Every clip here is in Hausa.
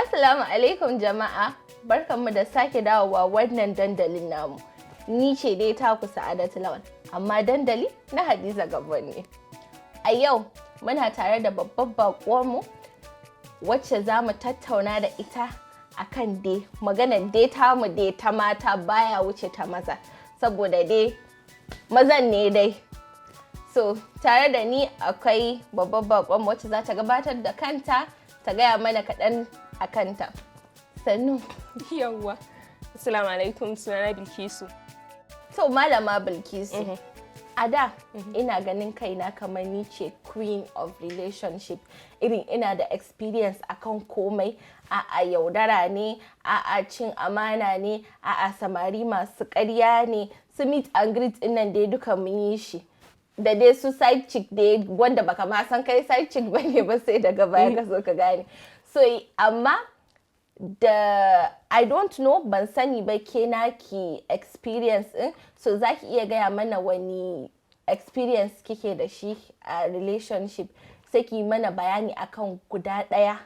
Assalamu alaikum jama'a, barkanmu da sake dawowa wannan dandalin namu. Ni ce dai taku Sa'adatu Lawal, amma dandali na Hadiza Gabon ne. A yau muna tare da babbar baƙuwarmu wacce za mu tattauna da ita akan dai maganar dai tamu dai ta mata baya wuce ta maza, saboda dai mazan ne dai. So, tare da ni akwai babbar baƙon wacce za ta gabatar da kanta, ta gaya mana kaɗan a kanta. Sannu. Yawwa. Assalamu alaikum, sunana Bilkisu. To, Malama Bilkisu, a da ina ganin kaina kamar ni ce queen of relationship. Irin ina da experience akan komai, a yaudara ne, a cin amana ne, a samari masu ƙarya ne, su meet and greet ɗin nan dai duka mun yi shi. Da dai su side chick dai, wanda baka ma san kai side chick bane ba, sai daga baya ka zo ka gane. So amma da I don't know, ban sani ba ke naki experience din, so zaki iya gaya mana wani experience kike da shi a relationship, sai ki mana bayani akan guda ɗaya,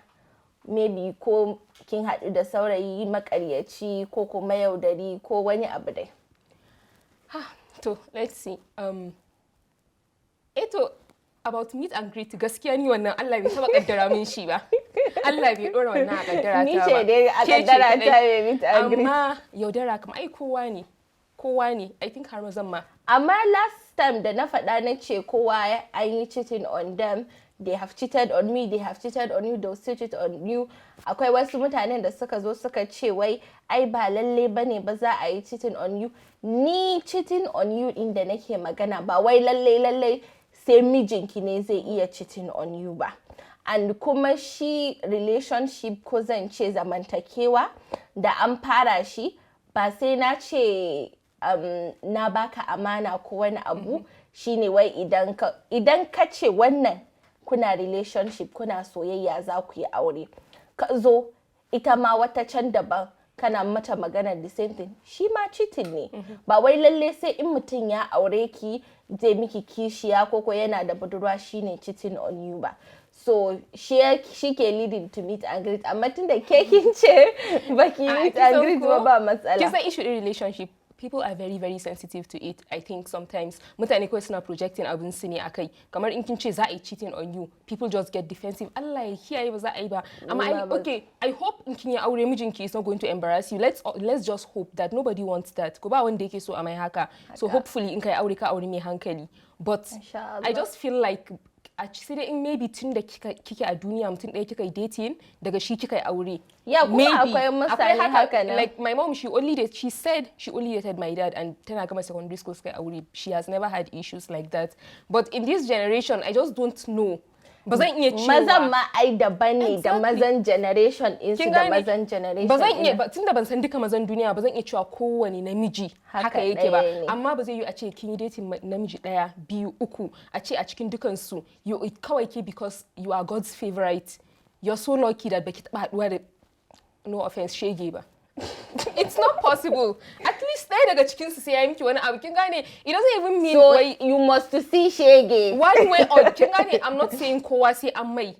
maybe ko kin haɗu da saurayi makaryaci ko kuma yaudari ko wani abu dai. Ha, to let's see. Eto about meet and greet, gaskiya ni wannan Allah bai taba kaddara min shi ba. Allah bai dora wannan a kaddara ta ba. Ni ce dai a Ke ce kaddara ta kaɗai. mai meet and greet. Amma yaudara kam ai kowa ne. Kowa ne. I think har mazan ma. Amma last time da na faɗa, na ce kowa an yi cheating on them, they have cheated on me, they have cheated on you, they'll still cheat on you. Akwai wasu mutanen da suka zo suka ce wai ai ba lalle bane ba za a yi cheating on you. Ni cheating on you din da nake magana, ba wai lalle lalle sai mijinki ne zai iya cheating on you ba. And kuma shi relationship, ko zan ce zamantakewa, da an fara shi, ba sai na ce na baka amana ko wani abu shine wai idan ka ce wannan kuna relationship, kuna soyayya, za ku yi aure, ka zo ita ma wata can daban kana mata magana, the same thing, shi ma cheating ne. Ba wai lalle sai in mutum ya aure ki zai miki kishiya ko yana da budurwa shine cheating on you ba. So shi ke leading to meet and greet, amma tunda ke kin ce baki meet and greet ba, ba matsala. Kin san issue din relationship, people are very very sensitive to it. I think sometimes mutane kawai suna projecting abin su ne akai. Kamar in kin ce za a yi cheating on you, people just get defensive. Allah ya kiyaye, ba za a yi ba. Amma I, okay, I hope in kin yi aure, mijinki is not going to embarrass you. Let's just hope that nobody wants that. Ko ba wanda yake so a mai haka. So hopefully in kai aure, ka aure mai hankali. But I just feel like a sai dai in maybe tun da kike a duniya, mutum ɗaya kika yi dating, daga shi kika yi aure. Ya, kuma akwai mutane haka nan. Like my mom, she said she only dated my dad and tana gama secondary school suka yi aure. She has never had issues like that. But in this generation, I just don't know. Ba zan iya cewa mazan ma ai daban ne da mazan generation ɗinsu da mazan generation. Ba zan iya, tunda ban san duka mazan duniya ba, zan iya cewa kowane namiji haka yake ba. Amma ba zai yi a ce kin yi dating namiji ɗaya, biyu, uku, a ce a cikin dukansu you kawai ke, because you are God's favorite, you're so lucky that baki taɓa haɗuwa da, no offense, shege ba. It's not possible. At least ɗaya daga cikin su sai ya yi miki wani abu, kin gane? It doesn't even mean so you must see shege. One way or, kin gane, I'm not saying kowa sai an mai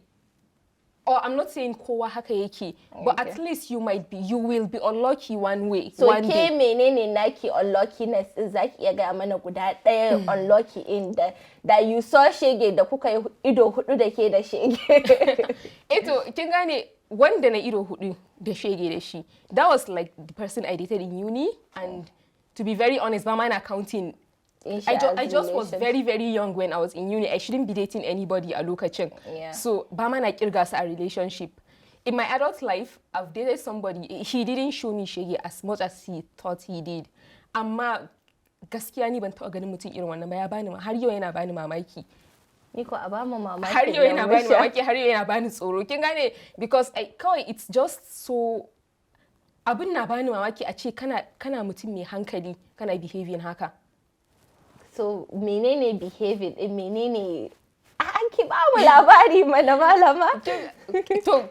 or I'm not saying kowa haka yake, but at least you will be unlucky one way, So one ke day. menene naki unluckiness din? Zaki iya gaya mana guda ɗaya unlucky in da you saw shege, da kuka yi ido hudu da ke da shege? Eto, kin gane, wanda na ido hudu da shege da shi, that was like the person I dated in uni, and to be very honest, ba ma na counting. I just was very very young when I was in uni. I shouldn't be dating anybody a lokacin. So ba ma na kirga su a relationship. In my adult life, I've dated somebody. He didn't show me shege as much as he thought he did. Amma gaskiya ni ban taɓa ganin mutum irin wannan ba. Ya bani, har yau yana bani mamaki. Ni ko a bamu mamaki. Har yau yana bani mamaki, har yau yana bani tsoro. Kin gane? Because I, kawai it's just so, abin na bani mamaki a ce kana mutum mai hankali kana behaving haka. So menene behaving din? Menene? An ki ba mu labari mana, malama. To,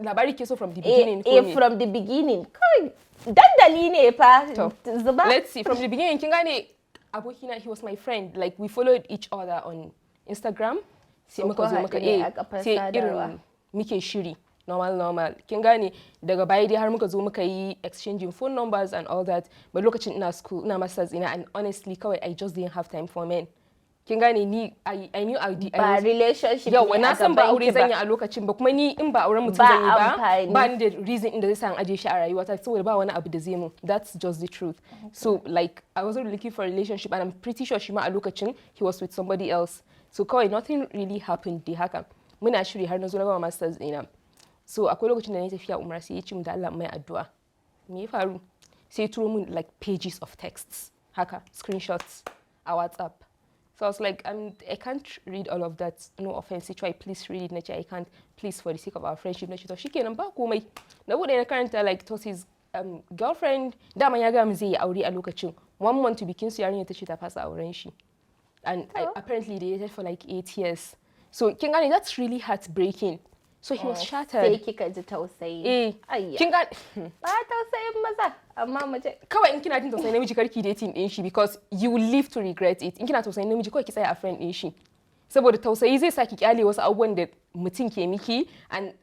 labari ke so, from the beginning? Eh, eh, from the beginning kawai, dandali ne fa. Zuba. Let's see, from the beginning. Kin gane, abokina, he was my friend, like we followed each other on Instagram, sai muka zo muka, eh, sai irin muke shiri Normal normal. Kin gane, daga baya dai har muka zo muka yi exchanging phone numbers and all that. But lokacin ina school, ina masters ina, and honestly kawai I just didn't have time for men. Kin gane, ni I knew I Ba was relationship yawa ne na a san ba gaban aure ki zan yi ba. A lokacin ba, kuma ni in ba auren mutum Ba zan yi ba, amfani. Ba ni da reason inda zai sa in aje shi a rayuwata, saboda ba wani abu da zai mun. That's just the truth. So like, I wasn't looking for a relationship, and I'm pretty sure shi ma a lokacin he was with somebody else, so kawai nothing really happened dai. Haka muna shiri har na zo na gama masters ɗina. So akwai lokacin da na yi tafiya umra, sai ya ce mu da Allah mai addu'a. Me ya faru? Sai ya turo mun like pages of texts haka, screenshots a WhatsApp. So I was like, I can't read all of that. No offense. He tried, "Please read it." Nace, "I can't. Please, for the sake of our friendship." Nace, "To shikenan, ba komai." Na bude na karanta, like, it was his girlfriend. Dama ya ga mu zai yi aure a lokacin. One month to bikin su, yarinya ta ce ta fasa auren shi. And apparently they dated for like 8 years. So kin gane, that's really heartbreaking. So he was shattered. Sai kika ji tausayi. Eh, Ayya. kin gane. Ba tausayin maza, amma mu je. Kawai in kina jin tausayin namiji, karki dating din shi, because you will live to regret it. In kina tausayin namiji, kawai ki tsaya a friend din shi, saboda tausayi zai sa ki kyale wasu abubuwan da mutum ke miki and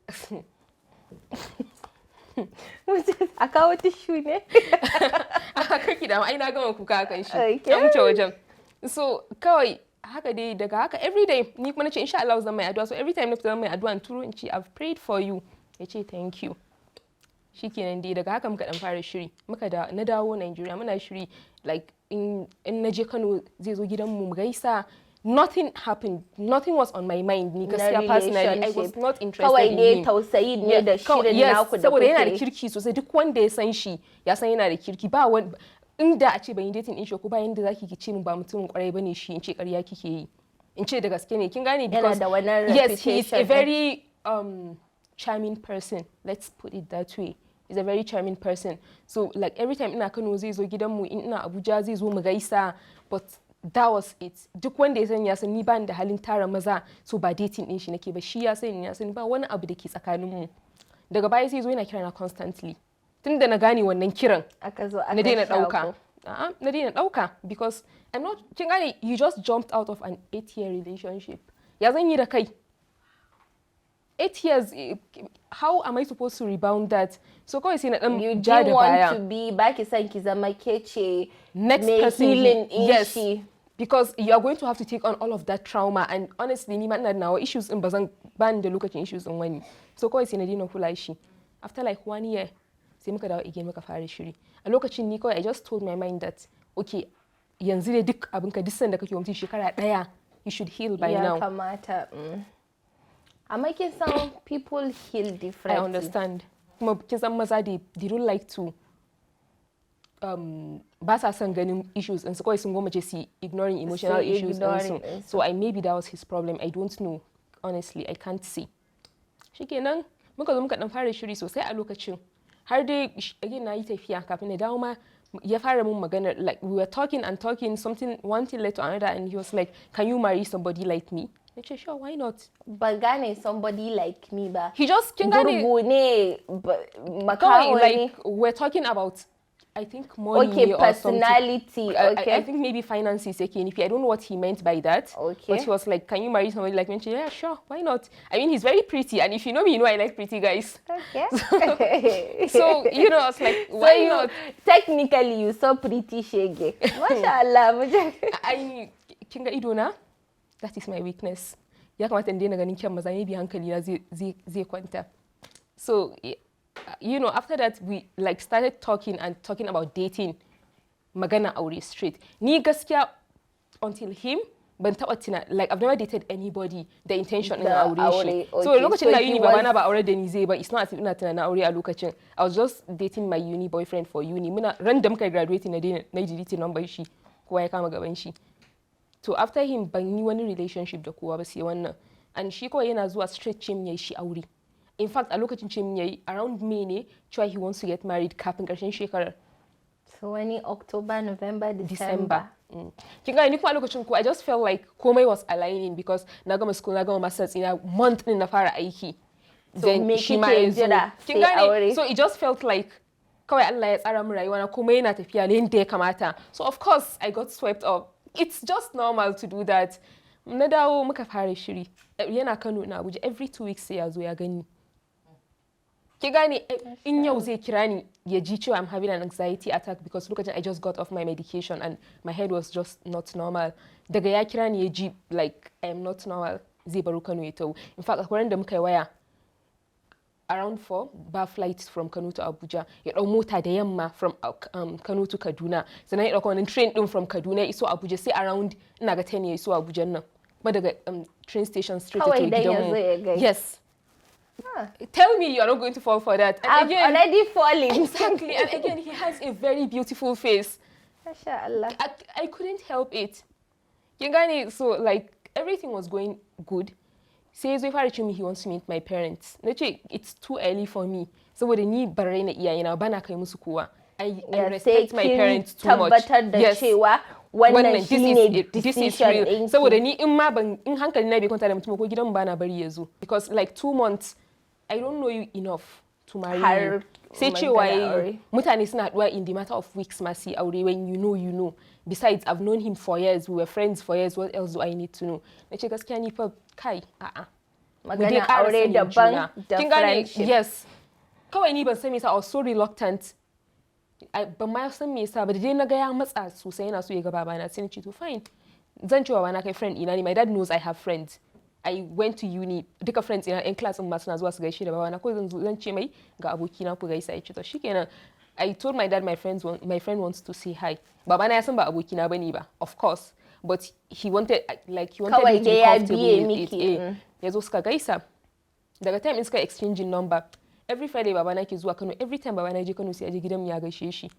A kawo tissue ne? Karki da ai na gama kuka akan shi. Okay. An wuce wajen. So kawai haka dai, daga haka everyday ni kuma nace insha Allah zan mai addu'a. So every time na fita zan mai addu'a, in turo in ce, "I've prayed for you." Ya ce, "Thank you." Shikenan dai, daga haka muka dan fara shiri. Muka da na dawo Nigeria, muna shiri, like in na je Kano zai zo gidanmu mu gaisa. Nothing happened, nothing was on my mind. Ni gaskiya, personally, I was relationship. Not interested Kawai in dai him. Tausayin ne da shirin Yes, naku da saboda yana da kuke. Kirki sosai. Duk wanda ya san shi ya san yana da kirki. Ba wani inda a ce ban yi dating din shi ko ba yanda zaki ki ce min ba mutumin kwarai bane shi, in ce ƙarya kike yi. In ce da gaske ne, kin gane? Yana Because da wannan yes, he is a reputation ɗin. Very charming person, let's put it that way. He's a very charming person. So like, every time ina Kano zai zo gidanmu, in ina Abuja zai zo mu gaisa, but that was it. Duk wanda ya sani ya san ni ba ni da halin tara maza, so ba dating din shi nake ba. Shi ya sani, ya sani ba wani abu da ke tsakaninmu. Daga baya sai zo yana kira na constantly. Tunda na gane wannan kiran, Aka zo aka na daina shaku. ɗauka. A'a, na daina ɗauka because I'm not, kin gane, you just jumped out of an 8-year relationship. Ya zan yi da kai? 8 years, how am I supposed to rebound that? So kawai sai na dan You ja da didn't want baya. To be, ba ki son ki zama ke ce Next mai person healing din yes, shi. Because you are going to have to take on all of that trauma, and honestly ni ma ina da nawa issues in, bazan ba ni da lokacin issues din wani. So kawai sai na daina kula shi. After like one year, sai muka dawo again, muka fara shiri. A lokacin ni kawai I just told my mind that, okay, yanzu dai duk abinka, duk sanda kake wa mutum shekara daya, you should heal by Ya now. kamata. Amma kin san people heal I differently. Understand. Kuma kin san maza, they don't like to ba sa son ganin issues ɗinsu. Kawai sun gwammace su ignoring emotional Su issues ignoring ɗinsu. ɗinsu. So I maybe that was his problem. I don't know. Honestly, I can't say. Shikenan muka zo muka dan fara shiri sosai a lokacin. Har dai again na yi tafiya, kafin na dawo ma ya fara mun magana. Like, we were talking and talking, something, one thing led to another, and he was like, "Can you marry somebody like me?" Na ce, "Sure, why not?" Ban gane "somebody like me" ba. He just, kin gane, Gurgu ne, makaho kawai ne? Like, we're talking about, I think, money Okay, or something. Personality, okay. I think maybe finances yake nufi. I don't know what he meant by that. Okay. But he was like, "Can you marry somebody like me?" Yeah, sure, why not? I mean, he's very pretty, and if you know me, you know I like pretty guys. So, I was like, So why you, not? Technically you saw pretty shege. Masha Allah, mu je. I kin ga ido na? That is my weakness. Ya kamata in daina ganin kyan maza, maybe hankali na zai kwanta. So, after that we like started talking and talking about dating, magana aure straight. Ni gaskiya, until him, ban taba tuna, like, I've never dated anybody the intention in Da aure shi. aure, So okay. lokacin So na he uni, babana ba aure da ni zai ba. It's not as if ina tunanin aure a lokacin. I was just dating my uni boyfriend for uni. Muna ran da muka graduate na daina, na delete number shi, kowa ya kama gaban shi. To after him ban yi wani relationship da kowa ba sai wannan. And shi kawai yana zuwa straight ce min yayi shi aure. In fact, a lokacin ce min yayi around May ne, cewa he wants to get married kafin karshen shekarar. So wani October, November, December. December. Kin gane, ni kuma a lokacin ko I just felt like komai was aligning because na gama school, na gama masters ina, month din na fara aiki. So me Shi ma kike ya zo. jira Kin sai gane? aure? So it just felt like kawai Allah ya tsara min rayuwa na, komai yana tafiya ne yadda ya kamata. So of course I got swept up. It's just normal to do that. Na dawo muka fara shiri. Yana Kano, na Abuja, every 2 weeks sai ya zo ya gani. Ki gane, in yau zai kira ni ya ji cewa I'm having an anxiety attack, because lokacin I just got off my medication and my head was just not normal. Daga ya kira ni ya ji like I am not normal, zai baro Kano ya taho. In fact, akwai ran da muka yi waya around 4, ba flight from Kano to Abuja, ya dau mota da yamma from Kano to Kaduna, sannan ya dauka wannan train din from Kaduna ya iso Abuja, sai around ina ga 10 ya iso Abuja nan kuma daga train station straight Kawai ya dan ya gidanmu. Zo ya gai. Yes. Tell me you are not going to fall for that. And I'm again, already falling. Exactly, and again, he has a very beautiful face. Masha Allah. I couldn't help it. Kin gane, so like everything was going good. Sai ya zo ya fara ce min he wants to meet my parents. Na ce it's too early for me. Saboda ni ban raina iyayena ba, na kai musu kowa. I Yeah, respect sai my kin parents too much. tabbatar da Yes. cewa wannan this is shine it. This is decision real. ɗinki. Saboda ni in ma ban in hankali na bai kwanta da mutum ko gidan bana bari ya zo. Because like 2 months, I don't know you enough to marry Har you. Sai cewa magana yayi aure. Mutane suna haɗuwa in the matter of weeks ma su yi aure, when you know, you know. Besides, I've known him for years, we were friends for years, what else do I need to know? Na ce gaskiya ni fa kai a'a. Mu dai Magana ƙara aure sanin daban juna. da Kin gane? friendship. Yes. Kawai ni ban san me yasa I was so reluctant. Ban ma san me yasa ba, da dai na ga ya matsa sosai yana so ya ga babana, sai na ce to fine. Zan ce babana kai friend ina ne. My dad knows I have friends. I went to uni, duka friends ina yan class din ma suna zuwa su gaishe da babana, ko zan zo zan ce mai ga abokina ku gaisa, ya ce to shikenan. I told my dad my friend wants to say hi. Babana ya san ba abokina bane ba, of course, but he wanted like he wanted Kawai me to dai be ya comfortable biye with it. miki, Eh. Ya zo suka gaisa. Daga time in suka exchanging number, every Friday babana ke zuwa Kano, every time babana ya je Kano sai ya je gidan mu ya gaishe shi.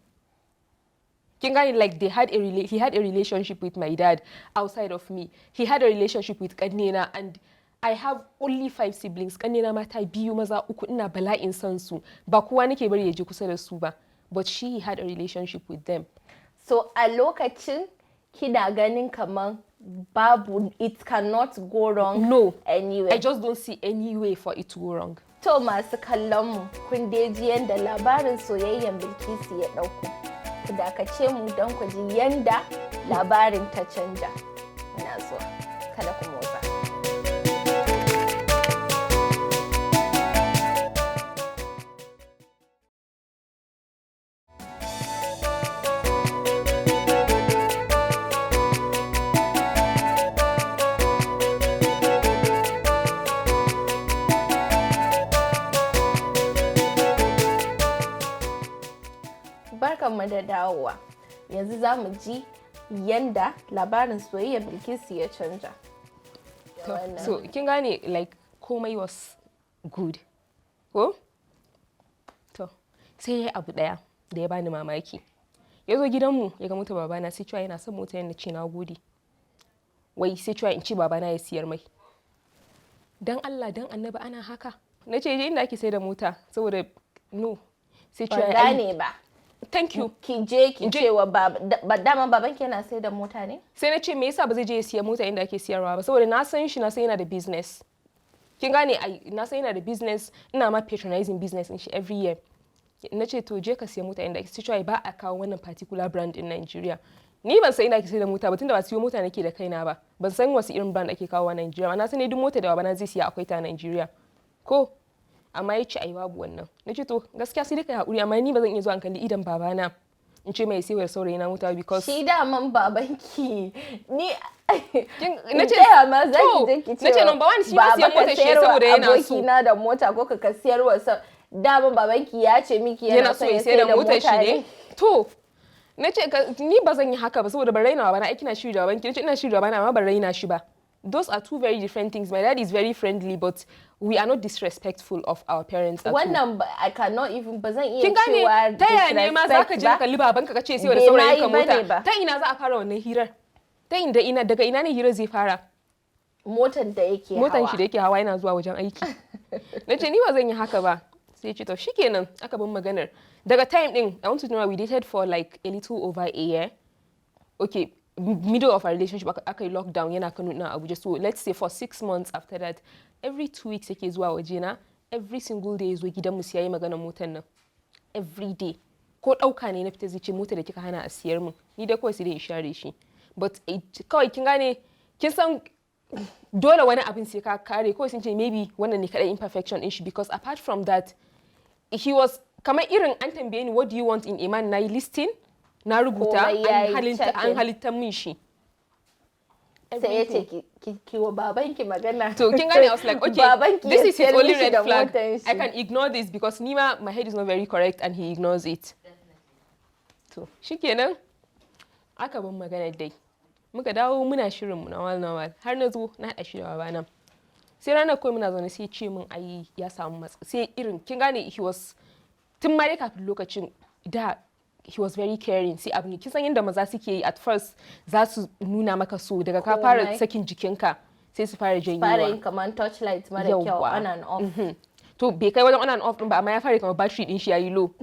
Kin gane, like they had a he had a relationship with my dad outside of me. He had a relationship with kannena, and I have only five siblings. Kannena mata biyu, maza uku, ina bala'in son su. Ba kowa nake bari ya je kusa da su ba. But she had a relationship with them. So a lokacin kina ganin kaman babu, it cannot go wrong No. anyway. I just don't see any way for it to go wrong. To masu kallon mu, kun dai ji yanda labarin soyayyen Bilkisu ya ɗauko. Ku dakace mu don ku ji yanda labarin ta canja. Muna zuwa. Kada ku motsa. Barkanmu da dawowa. Yanzu za mu ji yanda labarin soyayyar Bilkisu ya canja. To, Wannan. so kin gane, like komai was good. Ko? To, sai ya yi abu daya da ya bani mamaki. Ya zo gidanmu ya ga mota babana, sai cewa yana son mota, yana ce na gode. Wai sai cewa in ci babana ya siyar mai. Dan Allah dan Annabi ana haka. Na ce je inda ake sai da mota saboda no. Sai Ban cewa ai gane ba. Thank you. Ki je ki In je- ce wa baba, dama babanki yana sai da mota ne? Sai na ce me yasa ba zai je ya siya mota inda ake siyarwa ba, saboda na san shi, na san yana da business. Kin gane ai, na san yana da business, ina ma patronizing business din shi every year. Na ce to je ka siya mota inda ake cewa ba a kawo wannan particular brand in Nigeria. Ni ban san inda ake sayar da mota ba, tunda ba siyo mota nake da kaina ba. Ban san wasu irin brand ake kawo a Nigeria ba. Na san ne duk mota da babana zai siya akwai ta a Nigeria. Ko amma ya ce ai babu wannan. Na ce to gaskiya sai dai kai hakuri, amma ni ba zan iya zuwa in kalli idan babana in ce mai sai saurayi na mota because Shi daman babanki ni Na ce taya ma za ki to, je ki ce na ce number one shi ma siyan baba ka motar shi sayarwa saboda yana so. abokina da mota ko ka siyarwa sa daman babanki ya ce miki yana so son ya sayar da motar shi ne. To na ce ni ba zan yi haka ba saboda ban raina babana. Ai kina shiri da babanki. Na ce ina shiri da babana amma ban raina shi ba. Those are two very different things. My dad is very friendly, but we are not disrespectful of our parents at all. Wannan I cannot even, ba zan iya Kin gane, cewa ta yaya ne ma za ka je disrespect ka ba. kalli babanka ka ce sai da Bai ma saurayin yi ka bane mota? ba. Ta ina za a fara wannan hirar? Ta inda ina daga ina ne hirar zai fara? Motar da yake Motan hawa. shi da yake hawa yana zuwa wajen aiki. Na ce ni ba zan yi haka ba. Sai ya ce to shikenan, aka bin maganar. Daga time din, I want to know, we dated for like a little over a year. Okay, middle of our relationship aka yi lockdown, yana Kano na Abuja, so let's say for 6 months after that, every 2 weeks yake zuwa wajena. Every single day ya zo gidanmu sai yayi maganar motar nan. Every day, ko ɗauka ne na fita, zai ce mota da kika hana a siyar mun. Ni dai kawai sai dai in share shi, but kawai kin gane, kin san dole wani abin sai ka kare. Kawai sun ce maybe wannan ne kadai imperfection din shi, because apart from that He was kamar irin an tambaye ni, "What do you want in a man?" Na yi listing, na rubuta. Komai yayi An halitta an checking. Halitta min shi. Sai ya ce ki wa babanki magana. To, kin gane, I was like, okay, Babanki this ya is his siyar only mishi red da flag. motan shi. I can ignore this because nima my head is not very correct and he ignores it. To, shikenan, aka ban magana dai. Muka dawo muna shirin mu normal normal, har na zo na haɗa shi da babana. Sai ranar kawai muna zaune, sai ce min ai ya samu matsa. Sai irin, kin gane, he was, tun ma dai kafin lokacin da he was very caring. Sai abu ne, kin san yadda maza suke yi, at first za su nuna maka so, daga ka fara Komai. Sakin jikinka, sai su fara janyewa. Fara yin kamar torchlight mara kyau. Yawwa. On and off. To, bai kai wajen on and off din ba, amma ya fara kamar battery din shi yayi low,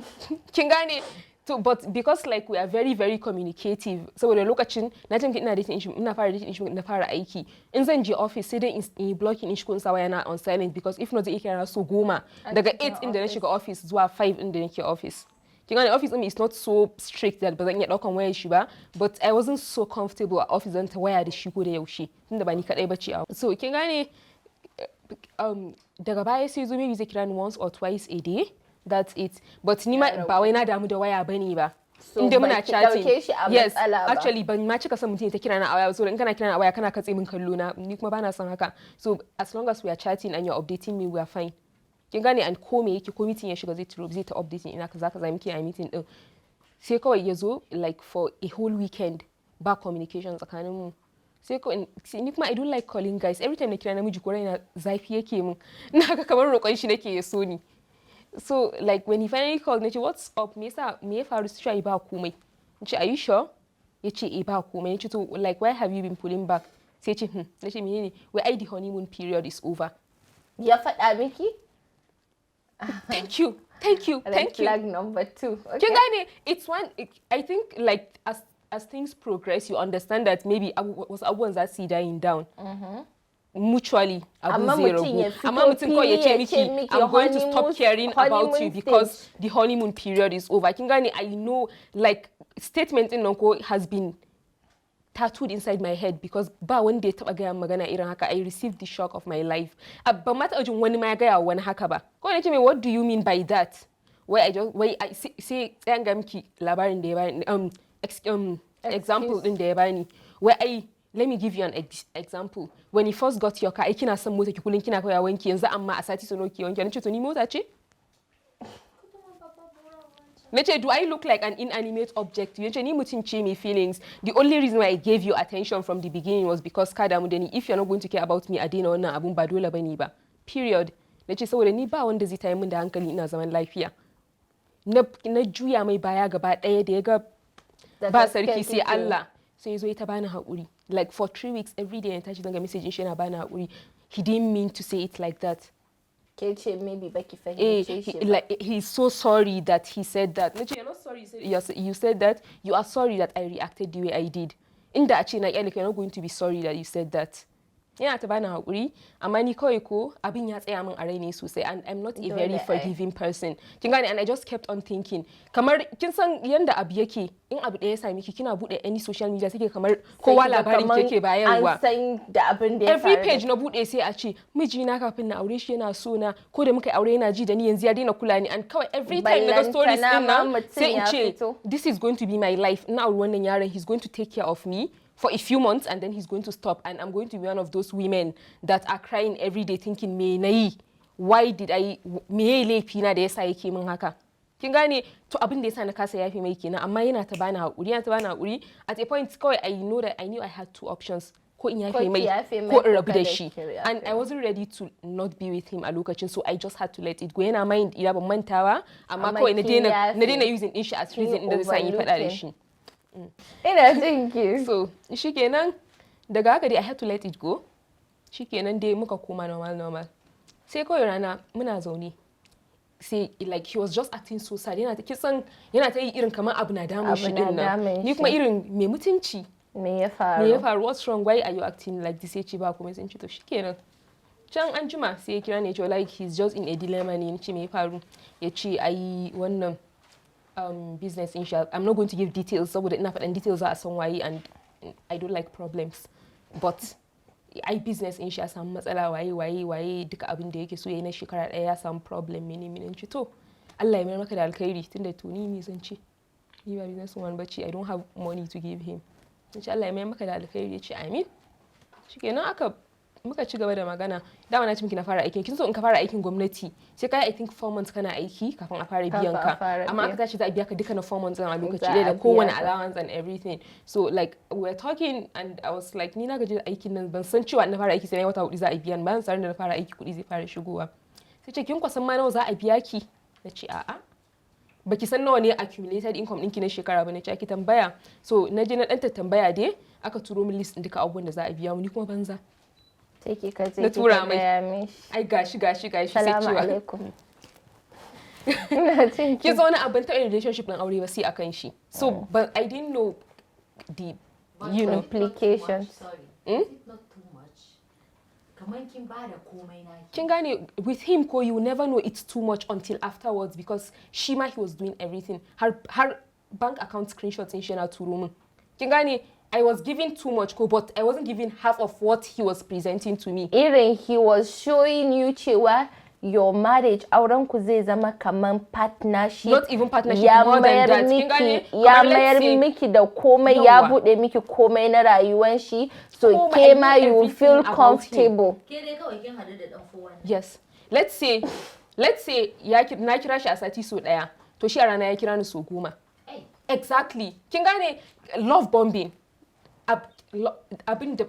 kin gane? To, but because like we are very very communicative, saboda lokacin na ce miki ina dating shi, ina fara dating shi na fara aiki, in zan je office sai dai in yi blocking din shi ko in sa waya na on silent, because if not, zai iya kira so 10 daga Cikin 8 inda na shiga office zuwa 5 inda nake office. Kin gane, office din is not so strict that ba zan iya daukan wayar shi ba, but I wasn't so comfortable a office zan ta waya da shi ko da yaushe, tunda ba ni kadai bace a. So kin gane, daga baya sai zo maybe zai kira ni once or twice a day, that's it. But ni ma ba wai na damu da waya bane ba. So In dai muna baki chatting. Dauke shi a Yes, matsala ba. actually ban ma cika son mutum ya ta kira na a waya ba, saboda in kana kira na a waya kana katse min kallo na, ni kuma bana son haka. So as long as we are chatting and you're updating me, we are fine. Kin gane? And ko me yake, ko meeting ya shiga, zai turo, zai ta updating ina kaza kaza muke a meeting din. Sai kawai ya zo like for a whole weekend ba communication tsakanin mu. Sai ko ni kuma I don't like calling guys. Every time na kira namiji ko, raina zafi yake min, na ga kamar roƙon shi nake ya so ni. So like when he finally called, nace, "What's up? Me yasa? Me ya faru?" Sai ba komai. Nace, "Are you sure?" Yace, "Eh, ba komai." Nace, "To, like why have you been pulling back?" Sai ce, Nace, "Menene?" Wai ai the honeymoon period is over. Ya faɗa miki? Thank you, thank you. Red Thank you. flag number two. Okay. Kin gane, it's one I think like as things progress, you understand that maybe wasu abubuwan za su yi dying down mutually, abun Amma zai mutum ya ragu. fito Amma mutum kawai ya ce fili ya miki, ce miki "I'm going to stop caring about you honeymoon because stage. The honeymoon period is over." Kin gane, I know like statement din nan ko has been tattooed inside my head, because ba wanda ya taba gaya min magana irin haka. I received the shock of my life. Ban ma taɓa jin wani ma ya gaya wa wani haka ba. Kawai nace mai, "What do you mean by that?" Wai I just, wai I sai tsayan ga miki labarin da ya bani, example din da ya bani. Wai ai let me give you an example. When you first got your car, ai kina son mota ki, kullun kina kawai wanki, yanzu amma a sati sau nawa ke wanki? Nace, "To, ni mota ce?" Nace, "Do I look like an inanimate object?" Yace, "Ni mutum ce mai feelings. The only reason why I gave you attention from the beginning was because ka damu da ni. If you're not going to care about me, a daina wannan abun, ba dole bane ba. Period." Nace, "Saboda ni ba wanda zai tayar min da hankali, ina zaman lafiya." Na juya mai baya gaba ɗaya, da ya ga Da ba gaske sarki sai kike. Allah. Sai ya zo ya ta bani haƙuri. Like for 3 weeks, every day na tashi zanga message shi yana bani haƙuri. He didn't mean to say it like that. Ke ce maybe baki Eh, fahimce he, shi ba. Like he's so sorry that he said that. Nace, "You're not sorry you said that. You are sorry that I reacted the way I did. Inda a ce na kyale ka, you're not going to be sorry that you said that." Yana ta bani haƙuri, amma ni kawai ko abin ya tsaya min a rai ne sosai, and I'm not a very Dole ai. Forgiving person. Kin gane? And I just kept on thinking. Kamar kin san yanda abu yake, in abu ɗaya ya same ki, kina buɗe any social media, sai kamar kowa Sai kiga labarin kaman ke bayarwa. an san da abin da ya Every faru da page na bude, sai a ce mijina kafin na aure shi yana so na, ko da muka yi aure yana ji da ni, yanzu ya daina kula ni. And kawai every time na ga stories Ballantana din ma nan, mutum sai in ya ce, fito. "This is going to be my life. Na auri wannan yaron, he's going to take care of me for a few months and then he's going to stop, and I'm going to be one of those women that are crying every day thinking, me nayi? Why did I? Me laifi na da yasa yake min haka?" Kin gane? To, abin da yasa na kasa yafe mai kenan. Amma yana ta bani haƙuri, yana ta bani haƙuri. At a point kawai I know that I knew I had two options: ko in yafe Ko ki mai, yafe mai ko in ko rabu da kada shi. ki yafe And I mai. Wasn't ready to not be with him a lokacin, so I just had to let it go. Yana mind ina, ban manta ba, amma Amma kawai na kin daina yafe. Na daina using din shi as Kin reason inda zai sa in yi faɗa da overlooking. shi. Ina jin ki. So shikenan, daga haka dai I had to let it go. Shikenan dai, muka koma normal normal. Sai kawai rana muna zaune, sai like he was just acting so sad, yana ta kisan, yana ta yi irin kamar abu na damun Abu shi na din nan. damun Ni kuma shi. Irin mai mutunci. Me ya faru? Me ya faru? What's wrong? Why are you acting like this? Yace ba komai. Sun ce to shikenan. Can an jima sai ya kira ni, ya ce like he's just in a dilemma ne. Ce, "Me ya faru?" Ya ce ai wannan business in sha, I'm not going to give details saboda ina faɗan details za a san waye, and I don't like problems, but ai business in shi ya samu matsala, waye waye waye, duka abin da yake so yayi na shekara ɗaya ya samu problem, mene mene. Ce to. Allah ya mayar maka da alkhairi. Tunda to ni me zan ce? Ni ba business woman bace, I don't have money to give him. Na ce, "Allah ya mayar maka da alkhairi." Ya ce, "Amin." Shikenan, aka muka ci gaba da magana. Dama na ce miki na fara aikin kin so in ka fara aikin gwamnati, sai ka yi, I think, 4 months kana aiki kafin a fara biyan Kafin a ka. fara Amma biya. aka tashi za a biya ka duka na 4 months din a lokaci Za ɗaya a da kowane biya ka. allowance and everything. So like, we were talking and I was like, ni na gaji da aikin nan, ban san cewa in na fara aiki sai na yi wata 4 za a biya ni. Bayan tsarin da na fara aiki kuɗi zai fara shigowa. Sai ce, "Kin kwasan ma nawa za a biya ki?" Na ce, "A'a." "Baki san nawa ne accumulated income ɗinki na shekara ba?" Na ce, "Ki tambaya." So na je na ɗan tambaya dai, aka turo min list ɗin duka abubuwan da za a biya mu. Ni kuma banza Sai kika je na tura kika mai. gaya mishi. Ai gashi, gashi, gashi. Sai Salamu cewa alaikum. Ina jin ki. Ki zo wani abin taɓa relationship ɗin aure ba sai akan shi. So but I didn't know the But you know is it not too much? Implications. Sorry. Is it not too much? Kamar kin ba da komai naki. Kin gane, with him ko, you never know it's too much until afterwards, because shi ma he was doing everything. Har bank account screenshots din shi yana turo min. Kin gane, I was giving too much ko, but I wasn't giving half of what he was presenting to me. Irin he was showing you cewa your marriage, auren ku zai zama kaman partnership. Not even partnership, Ya more than mayar that. Kin miki gane? ya Kamar let's mayar miki da komai, ya Yawwa. bude miki komai na rayuwan shi, so Komai, ke I ma knew you will everything feel about him. comfortable. Ke dai kawai kin hadu da dan 419. Yes, let's say ya na kira shi a sati so daya, to shi a rana ya kira ni so 10. Ai. Exactly. Kin gane, love bombing. Abin da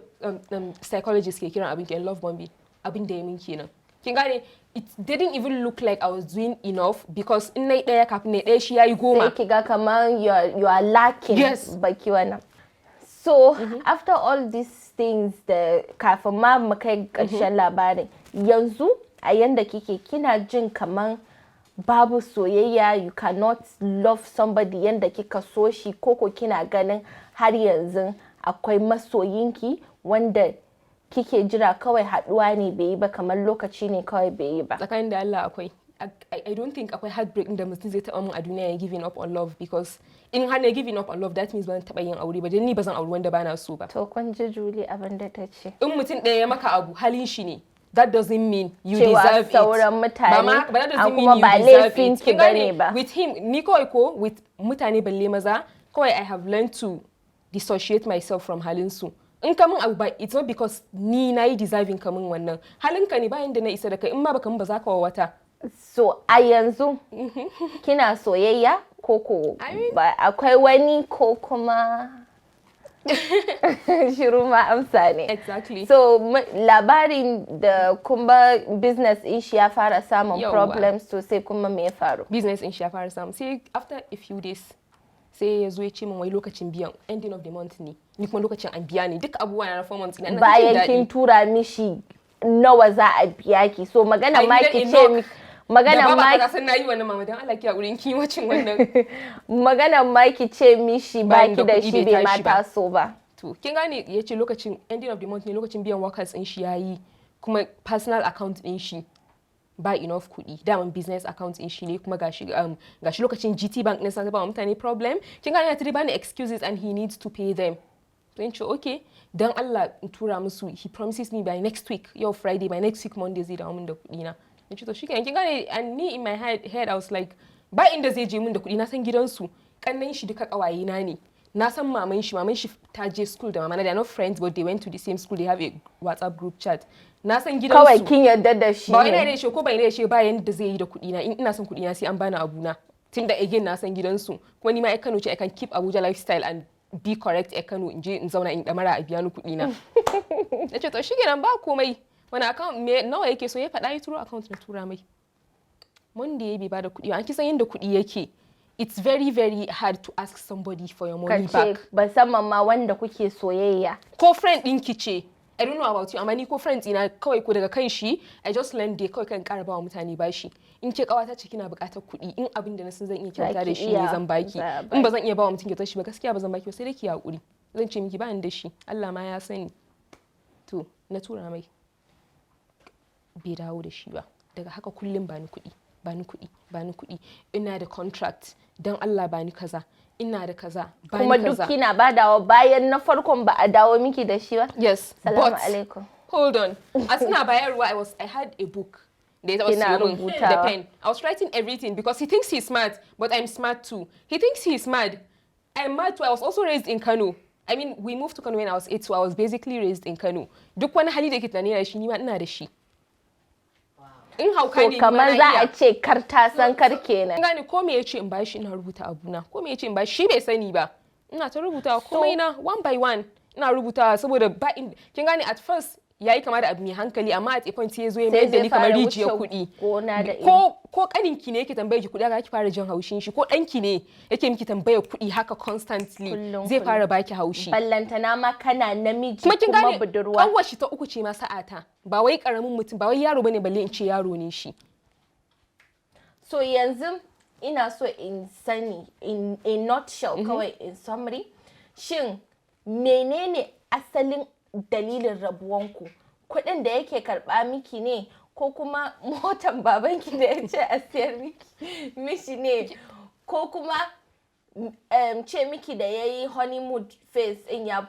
psychologists ke kiran abin kenan, love bombing. Abin da ya min kenan. Kin gane, it didn't even look like I was doing enough, because in nayi daya, kafin nayi daya shi yayi 10. Sai kiga kaman you are lacking. Yes. Baki wannan. So after all these things, da kafin ma mu kai ƙarshen labarin, yanzu a yanda kike, kina jin kaman babu soyayya, you cannot love somebody yanda kika so shi, koko kina ganin har yanzu akwai masoyinki wanda kike jira, kawai haduwa ne bai yi ba, kamar lokaci ne kawai bai yi ba? Tsakanin da Allah akwai. I don't think akwai heartbreak da mutum zai taɓa mun a duniya ya giving up on love, because in har na giving up on love, that means ban taɓa yin aure ba, dan ni ba zan auri wanda bana so ba. To, kun ji Julie, abin da ta ce. In mutum ɗaya ya maka abu, halin shi ne. That doesn't mean you Cewa deserve it. sauran mutane, Ba ma, but that doesn't mean kuma you ba deserve laifin it. ki Kin gane? bane ba. With him, ni kawai ko with mutane, balle maza, kawai I have learned to dissociate myself from halin su. In ka min abu ba, it's not because ni na yi deserving ka min wannan. Halinka ne, bayan da na isa da kai, in ma baka min ba, za ka wa wata. So a yanzu kina soyayya ko I mean- ba akwai wani, ko kuma shiru ma amsa ne? Exactly. So labarin da kuma business din shi ya fara samun Yauwa. problems, to sai kuma me ya faru? Business in shi ya fara samu, sai after a few days sai ya zo ya ce min wai lokacin biyan ending of the month ne. Ni kuma lokacin an biya ni duk abubuwa na 4 months ina ta jin Bayan kin daɗi. tura mishi nawa za a biya ki, so magana I ma needed ki ce enough. magana Da ma baba ta san nayi wannan, mama dan Allah ki haƙuri in kin wacin wannan. Magana ma ki ce mishi Bayan baki da da kuɗi shi bai bai ma tashi ba. taso ba. To kin gane, ya ce lokacin ending of the month ne, lokacin biyan workers din shi yayi, kuma personal account din shi ba enough kuɗi. Daman business account din shi ne, kuma gashi lokacin GT Bank ne sa ba wa mutane problem. Kin gane, ya bani excuses and he needs to pay them. To in ce okay, dan Allah in tura musu. He promises me by next week, yau Friday, by next week Monday zai dawo min da kuɗi na. In ce to shikenan. Kin gane, and ni in my head I was like, ba inda zai je min da kuɗi, na san gidansu, kannan shi duka kawaye na ne, na san maman shi, maman shi ta je school da mama na. They are not friends, but they went to the same school, they have a WhatsApp group chat. Na san gidansu. Kawai kin yarda da shi Ba wai ina ne. da shi ko ban da shi ba, yanda zai yi da kuɗi na. In ina son kuɗi na, sai an bani abu na. Tunda again na san gidansu, kuma ni ma ai Kano ce, I can keep Abuja lifestyle and be correct a Kano. In je in zauna in damara a biya ni kuɗi na. Na ce to shikenan, ba komai. Wani account me nawa yake so? Ya faɗa, ya turo account, na tura mai. Monday bai bada kuɗi ba. An kisan yadda kuɗi yake, it's very very hard to ask somebody for your Ka money ce back. Musamman ma wanda kuke soyayya. Ko friend ɗinki ce, I don't know about you, amma ni ko friends ina kawai ko daga kan shi I just learned dai kawai kan ƙara bawa mutane bashi. In ke kawata ce kina buƙatar kuɗi, in abin da na san zan iya kyauta da Zaki shi ne iya, zan baki. za a In ba zan iya bawa mutum kyautar shi ba, gaskiya ba zan baki ba, sai dai ki haƙuri. Zan ce miki ba ni da shi, Allah ma ya sani. To na tura mai, bai dawo da shi ba. Daga haka kullum ba ni kuɗi, ba ni kuɗi, ba ni kuɗi, ina da contract, dan Allah ba ni kaza, ina da kaza, ba Kuma ni duk kaza. kina badawa bayan na farkon ba a dawo miki da shi ba? Yes. Salamu But alaikum. hold on, as ina bayarwa, I had a book. Da ya taɓa Kina siyo min rubutawa. da pen. I was writing everything because he thinks he's smart, but I'm smart too. He thinks he's mad. I'm mad too. I was also raised in Kano. I mean, we moved to Kano when I was 8, so I was basically raised in Kano. Duk wani hali da ke tunani da shi, ni ma ina da shi. In hauka So ne, ni ma kamar na za iya. a ce kar ta san kar kenan. Kin gane, ko me yace in bashi ina rubuta abuna. Ko me yace in bashi, shi bai sani ba. Ina ta rubutawa komai na one by one. Ina rubutawa saboda ba in kin gane, at first yayi kama da abu mai hankali, amma at a point sai ya zo ya Sai mayar da zai ni kamar fara rijiyar wuce kuɗi. gona da iri. Ko kaninki ne yake tambaye ki kuɗi haka, ki fara jin haushin shi, ko ɗanki ne yake miki tambayar kuɗi haka constantly, Kullum, zai kullum. fara baki haushi. Ballantana ma kana namiji Kuma kin kuma gane, budurwa. Kanwar shi ta uku ce ma sa'ata. Ba wai karamin mutum, ba wai yaro bane balle in ce yaro ne shi. So yanzu ina so in sani in a nutshell kawai, in summary, shin menene asalin dalilin rabuwanku? Kuɗin da yake karɓa miki ne, ko kuma motan babanki da ya ce a siyar miki mishi ne, ko kuma ce miki da ya yi honeymoon phase in ya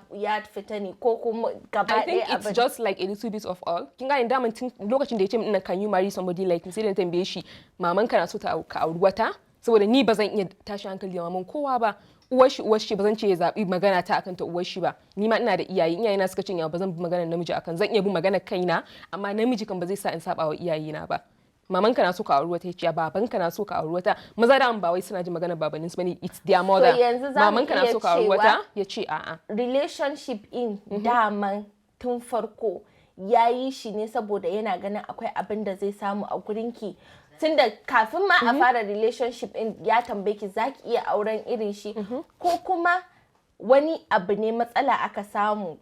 fita ne, ko kuma gaba I think ɗaya it's abin? just like a little bit of all. Kin gane, daman tun lokacin da ya ce min ina, "Can you marry somebody like me?" sai da na tambaye shi, maman ka na so ta ka auri wata? Saboda ni ba zan iya tashi hankali da maman kowa ba. Uwar shi ba zan ce ya zabi magana ta akan ta uwar shi ba. Ni ma ina da iyaye, iyaye na suka ce ya ba zan bi maganar namiji akan, zan iya bin maganar kaina, amma namiji kan ba zai sa in saba wa iyayena ba. Maman ka na so ka auri wata, ya ce baban ka na so ka auri wata. Maza da ba wai suna jin maganar babanin su bane, it's their mother. Yanzu za mu Maman ka na iya so ka auri cewa wata, ya ce a'a. relationship in daman tun farko ya yi shi ne saboda yana ganin akwai abin da zai samu a gurinki, tunda kafin ma a fara relationship in ya tambaye ki zaki iya auren irin shi, ko kuma wani abu ne matsala aka samu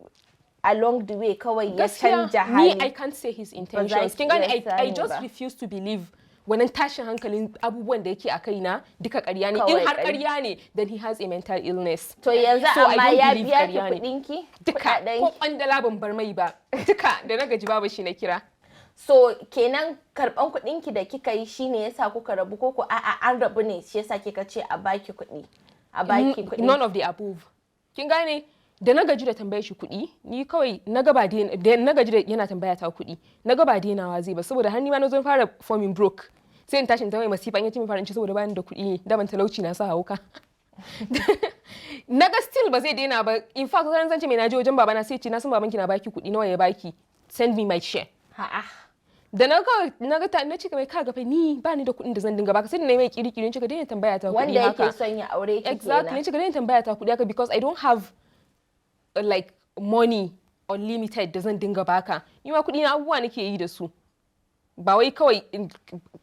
along the way kawai ya Gaskiya canja ni, hali? I can't say his intentions. Ki Kin gane, iya I sani just ba. refuse to believe wannan tashin hankalin abubuwan da yake a kaina duka ƙarya ne. Kawai In har ƙarya. ƙarya ne, then he has a mental illness. To yanzu So I amma don't ya believe biya ki ƙarya ne. kuɗinki? Duka, Kuɗaɗen? ko kwandala ban bar mai ba. Duka da na gaji babu shi na kira. So kenan karban kuɗinki da kika yi shine yasa kuka rabu, ko ko a'a, an rabu ne shi yasa kika ce a baki kuɗi, a baki kuɗi? None of the above. Kin gane, da na gaji da tambayar shi kuɗi, ni kawai na ga ba da na gaji da yana tambaya ta kuɗi, na ga ba denawa zai ba, saboda har ni ma na zo fara forming broke, sai in tashi in tambaye masifa, in yace min fara in ci saboda bani da kuɗi ne, da ban talauci na sa hauka. Na ga still ba zai daina ba. In fact, wata zan ce mai naje wajen babana, sai ce, "Na san babanki na baki kuɗi, nawa ya baki? Send me my share." Ha'a. Da na kawai na ga ta na ce mai, ka ga fa ni ba ni da kuɗin da zan dinga baka. Sai da na yi mai kiri-kiri, ce ka daina tambaya ta kuɗi Wanda haka. yake son ya aure ki Exactly. kenan. Ce ka daina tambaya ta kuɗi haka because I don't have like money unlimited da zan dinga baka. Ni ma kuɗi na abubuwa nake yi da su. Ba wai kawai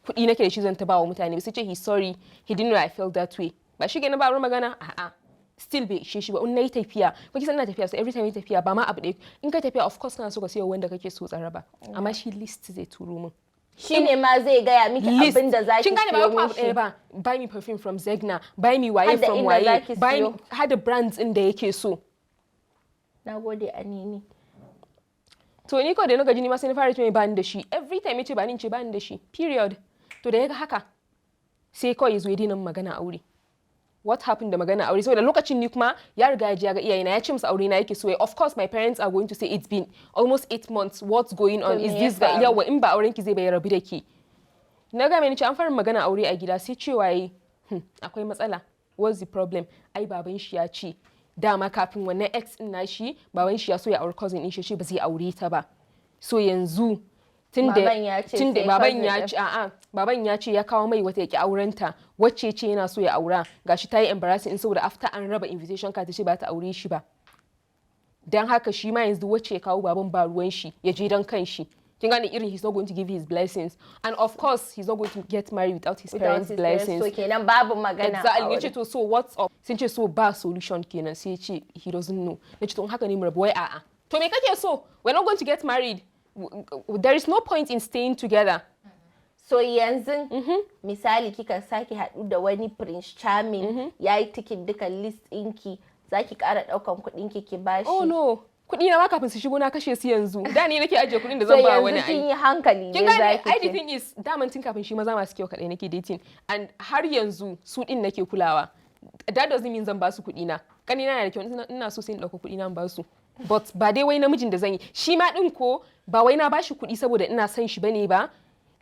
kuɗi nake da shi zan ta ba wa mutane ba. Sai ce he sorry, he didn't know I felt that way. Ba shi kenan ba wurin magana. A'a, still bai ishe shi ba. In nayi tafiya, ko kisan ina tafiya, so every time yi tafiya, ba ma abu ɗaya, in ka tafiya, of course kana so ka siyo wanda kake so tsaraba, amma shi list zai turo min. Shi ne ma zai gaya miki List. abin da zaki Kin gane, ba siyo wai kuma abu ɗaya mishi. ba. Buy me perfume from Zegna, buy me waye Hadda from inda waye, zaki buy me siyo. hada brands ɗin da yake so. Na gode, Anini. To ni kawai da na gaji, ni ma sai na fara ce mai bani da shi. Every time yace bani, in ce bani da shi, period. To da ya ga haka, sai kawai ya zo ya daina min magana aure. What happened da magana aure? Saboda lokacin ni kuma ya riga ya ji ya ga iyayena, ya ce musu aure na yake so. Of course my parents are going to say, "It's been almost 8 months, what's going on? To Is me ya this guy faru? Yawa, in ba auren ki zai bai rabu da ke." Na ga mai ce an fara magana aure a gida, sai cewa yi, akwai matsala." What's the problem? Ai baban shi ya ce dama kafin wannan ex din nashi, baban shi ya so ya aure cousin din shi, ce ba zai aure ta ba. So yanzu tunda Baban ya ce tunda sai baban cousin ya din. ce a'a, baban ya ce ya kawo mai wata ya ki aurenta, wacce ce yana so ya aura, gashi ta yi embarrassing saboda after an raba invitation card ta ce ba ta aure shi ba. Dan haka shi ma yanzu wacce ya kawo, baban ba ruwan shi, ya je dan kan shi. Kin gane, irin he's not going to give his blessings, and of course he's not going to get married without his Without parents' his parents. blessings. So kenan babu magana Exactly. aure. Yace to, so what's up? Sun ce so ba solution kenan. Sai ce he doesn't know. Na ce to, in haka ne mu rabu. Wai a'a. To me kake so? We're not going to get married. There is no point in staying together. So yanzu misali kika sake haɗu da wani prince charming, ya yi ticking duka list ɗinki, za ki ƙara ɗaukan kuɗinki ki bashi? Oh no, kuɗi na ma kafin su shigo na kashe su. Yanzu da ni nake ajiye kuɗin da So zan ba wani yanzu kin ai. yi hankali Kin ne gane, zaki ai the ce. thing is, daman tun kafin shi maza masu kyau kaɗai nake dating, and har yanzu su ɗin nake kulawa. That doesn't mean zan ba su kuɗi na. Kanina na da kyau, ina so sai in ɗauka kuɗi na in ba su, but ba dai wai namijin da zan yi shi ma ɗin ko ba wai na ba shi kuɗi saboda ina son shi bane ba.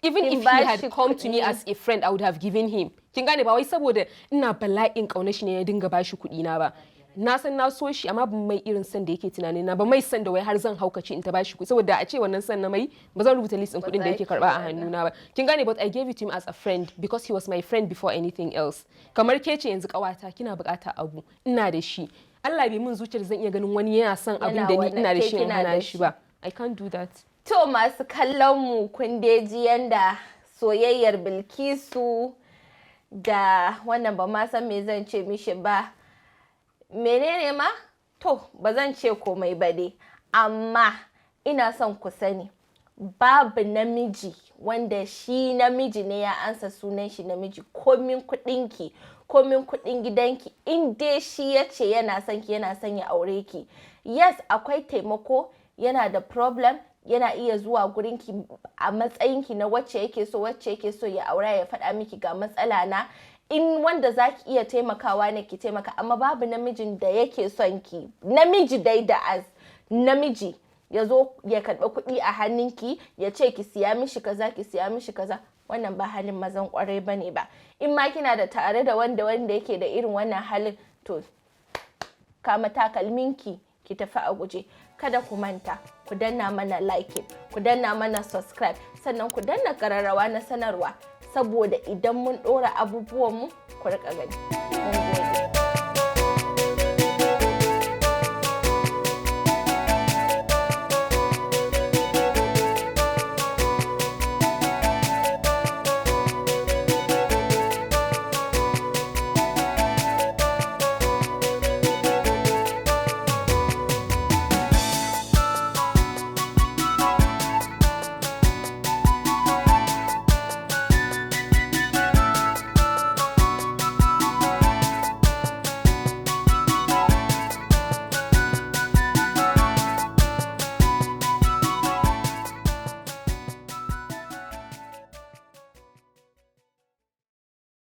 Even Kin if he ba had shi come to me kuɗi. As a friend, I would have given him. Kin gane, ba wai saboda ina bala'in ƙaunar shi ne ya dinga bashi kuɗi na ba. Na san na so shi, amma ban mai irin san da yake tunani na ba, mai san da wai har zan haukace in ta bashi kuɗi, saboda a ce wannan san na mai, ba zan rubuta list ɗin kuɗin da za yake ki karba a wannan. hannuna ba. Kin gane? But I gave it to him as a friend because he was my friend before anything else. Kamar ke ce yanzu, ƙawata, kina buƙata abu, ina da shi. Allah bai mun zuciyar zan iya ganin wani yana son abin Yana da ni wannan, ina da ke shi in kina hana da shi shi. ba. I can't do that. To, masu kallon mu, kun dai ji yanda soyayyar Bilkisu da wannan, ba ma san me zan ce mishi ba. Menene ma? To, ba zan ce komai ba dai. Amma ina son ku sani, babu namiji wanda shi namiji ne ya ansa sunan shi namiji, komin kuɗinki, komin kuɗin gidanki, in dai shi ya ce yana son ki, yana son ya aure ki. Yes, akwai taimako, yana da problem, yana iya zuwa gurinki a matsayinki na wacce yake so, wacce yake so ya aura, ya faɗa miki ga matsala na, in wanda za ki iya taimakawa ne ki taimaka. Amma babu namijin da yake son ki, namiji dai da as namiji, ya zo ya karɓi kuɗi a hannunki ya ce ki siya mishi kaza, ki siya mishi kaza. Wannan ba halin mazan kwarai bane ba. In ma kina da tare da wanda yake da irin wannan halin, to kama takalminki ki tafi a guje. Kada ku manta ku danna mana like, ku danna mana subscribe, sannan ku danna kararrawa na sanarwa, saboda idan mun ɗora abubuwanmu ku rika gani. Mun gode.